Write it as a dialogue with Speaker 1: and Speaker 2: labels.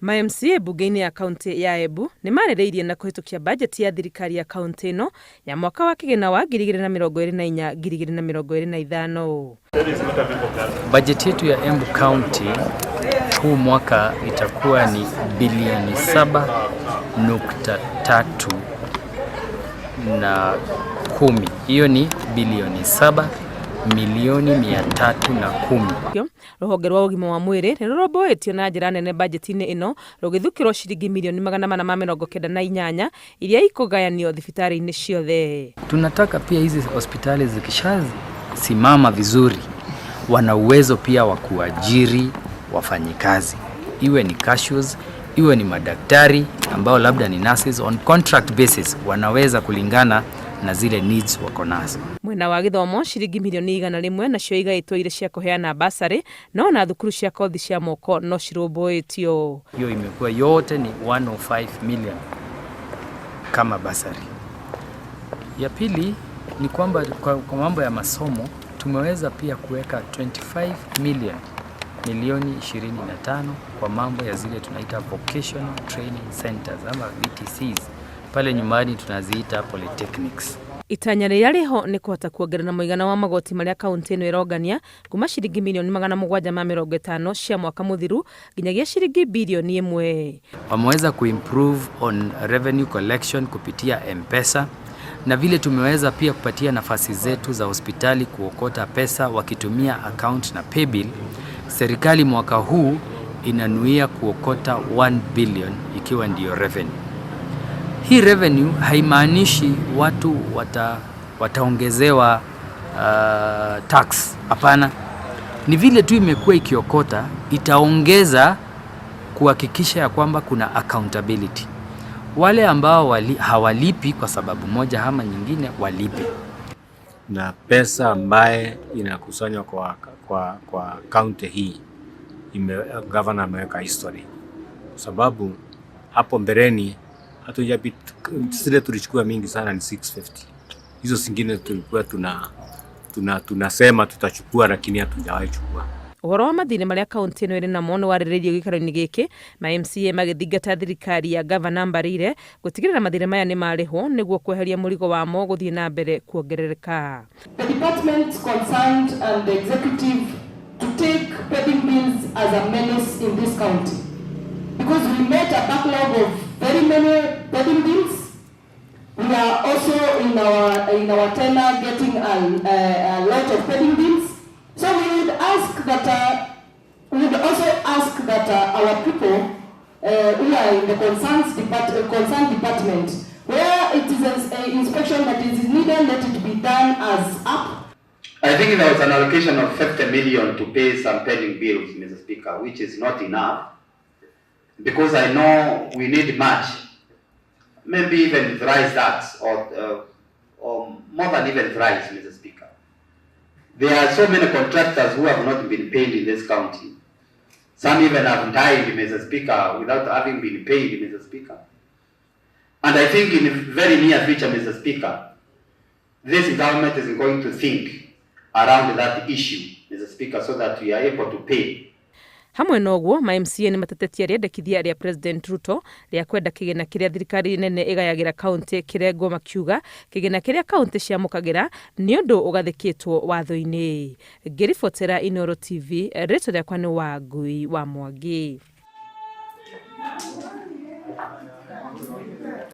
Speaker 1: Ma MCA mbunge-inĩ ya kaunti ya Embu nĩ marĩrĩirie na kũhĩtũkia bajeti ya thirikari ya kaunti ĩno ya mwaka wa kĩgĩna wa 2024 2025.
Speaker 2: Bajeti yetu ya Embu County huu mwaka itakuwa ni bilioni 7.3 na kumi. Hiyo ni bilioni 7 milioni 310.
Speaker 1: Rũhonge rwa ũgima wa mwĩrĩ nĩ rũrũmbũĩtio na njĩra nene bajeti-inĩ ĩno, rũgĩthukĩrwo ciringi milioni 498 iria ikũgayanio thibitarĩ-inĩ ciothe.
Speaker 2: Tunataka pia hizi hospitali zikishasimama vizuri, wana uwezo pia wa kuajiri wafanyikazi, iwe ni cashiers, iwe ni madaktari ambao labda ni nurses on contract basis, wanaweza kulingana na zile needs wako nazo.
Speaker 1: Mwena wa gĩthomo, ciringi milioni 100 nacio igaĩtwo irĩ cia kũheana basarĩ, no na thukuru cia kothi cia moko no cirũmbũĩtio.
Speaker 2: Hiyo imekuwa yote ni 105 million kama basari. Ya pili ni kwamba kwa mambo ya masomo tumeweza pia kuweka 25 million, milioni 25, kwa mambo ya zile tunaita vocational training centers ama VTCs. Pale nyumbani tunaziita polytechnics.
Speaker 1: Itanya rĩrĩa rĩho nĩ kũhota kuongerera mũigana wa magoti marĩa kaunti ĩno ĩrongania kuma ciringi milioni 750 cia mwaka mũthiru nginyagia ciringi birioni 1.
Speaker 2: Wameweza kuimprove on revenue collection kupitia M-Pesa, na vile tumeweza pia kupatia nafasi zetu za hospitali kuokota pesa wakitumia account na paybill. Serikali mwaka huu inanuia kuokota 1 billion ikiwa ndiyo revenue. Hii revenue haimaanishi watu wataongezewa tax. Hapana, ni vile tu imekuwa ikiokota, itaongeza kuhakikisha ya kwamba kuna accountability. Wale ambao hawalipi kwa sababu moja ama nyingine walipe.
Speaker 3: Na pesa ambaye inakusanywa kwa kaunti hii governor ameweka history, kwa sababu hapo mbeleni hatujapit zile tulichukua mingi sana ni 650. Hizo zingine tulikuwa tunasema tutachukua, lakini hatujawahi chukua.
Speaker 1: Ũhoro wa mathirĩ marĩa kaunti ĩno ĩrĩ namo nĩ warĩrĩirio gĩikaro-inĩ gĩkĩ, ma MCA magĩthingata thirikari ya gavana Mbarire gũtigĩrĩra mathirĩ maya nĩ marĩhwo nĩguo kweheria mũrigo wamo gũthiĩ na mbere kuongerereka.
Speaker 4: The department concerned and the executive to take pending bills as a menace in this county, because we met a backlog of very many pending bills. We are also in our tenure getting a lot of pending bills. So we would also ask that our people who are in the concerned department, where it is an inspection that is needed, let it be done as up.
Speaker 5: I think there was an allocation of 50 million to pay some pending bills, Mr. Speaker, which is not enough, because I know we need much, maybe even thrice that, or more than even thrice, Mr. Speaker. There are so many contractors who have not been paid in this county. Some even have died, Mr. Speaker, without having been paid, Mr. Speaker. And I think in the very near future, Mr. Speaker, this government is going to think around that issue, Mr. Speaker, so that we are able to pay.
Speaker 1: Hamwe na ũguo, ma MCA nĩ matetetie rĩendekithia rĩa President Ruto rĩa kwenda kĩgĩna kĩrĩa thirikari nene ĩgayagĩra kaunti kĩrengwo, makiuga kĩgĩna kĩrĩa kaunti ciamũkagĩra nĩ ũndũ ũgathĩkĩtwo watho-inĩ. Ngĩribotera Inooro TV, rĩtwa rĩakwa nĩ Wangui wa Mwangi.